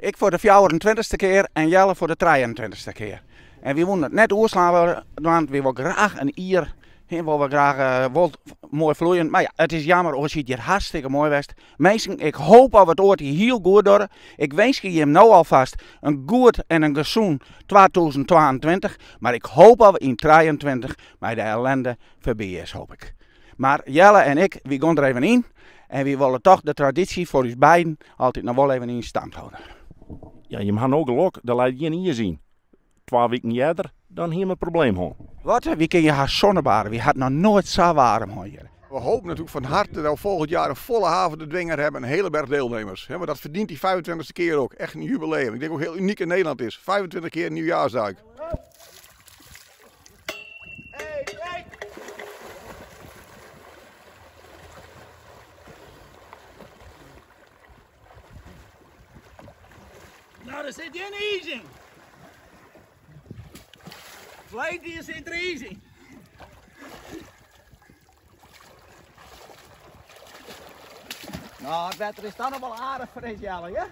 Ik foar de fjouwerentweintichste kear en Jelle foar de trijeentweintichste kear. En wy woenen it net oerslaan want wy wolle graach in jier hin wolle we graach wol moai floeien. Mar ja, it is jammer, oars hie it hjir hartstikke moai west. Minsken, ik hoop dat we it oar jier hiel goed dogge. Ik winskje jim no alfêst in goed en in gesûn 2022. Mar ik hoop dat we yn 23 mei de ellende foarby is, hoop ik. Mar Jelle en ik, wy gean der even yn. En wy wolle toch de tradysje foar ús beiden altyd noch wol even yn stand hâlde. Ja, jim ha no gelok, der leit gjin iis yn. Twa wiken earder, dan hiene we in probleem hân. Wat? Wy kinne hjir hast sonnebade. Wy ha it noch noait sa waarm hân hjir. We hopen natuurlijk van harte dat we volgend jaar een volle haven de Dwinger hebben. Een hele berg deelnemers. Want dat verdient die 25e keer ook. Echt een jubileum. Ik denk ook heel uniek in Nederland is. 25 keer een nieuwjaarsduik. Nou, der sit gjin iis yn. Ferleden jier sit der iis yn. Nou, it wetter is dan noch wol aardich fris, Jelle, ja?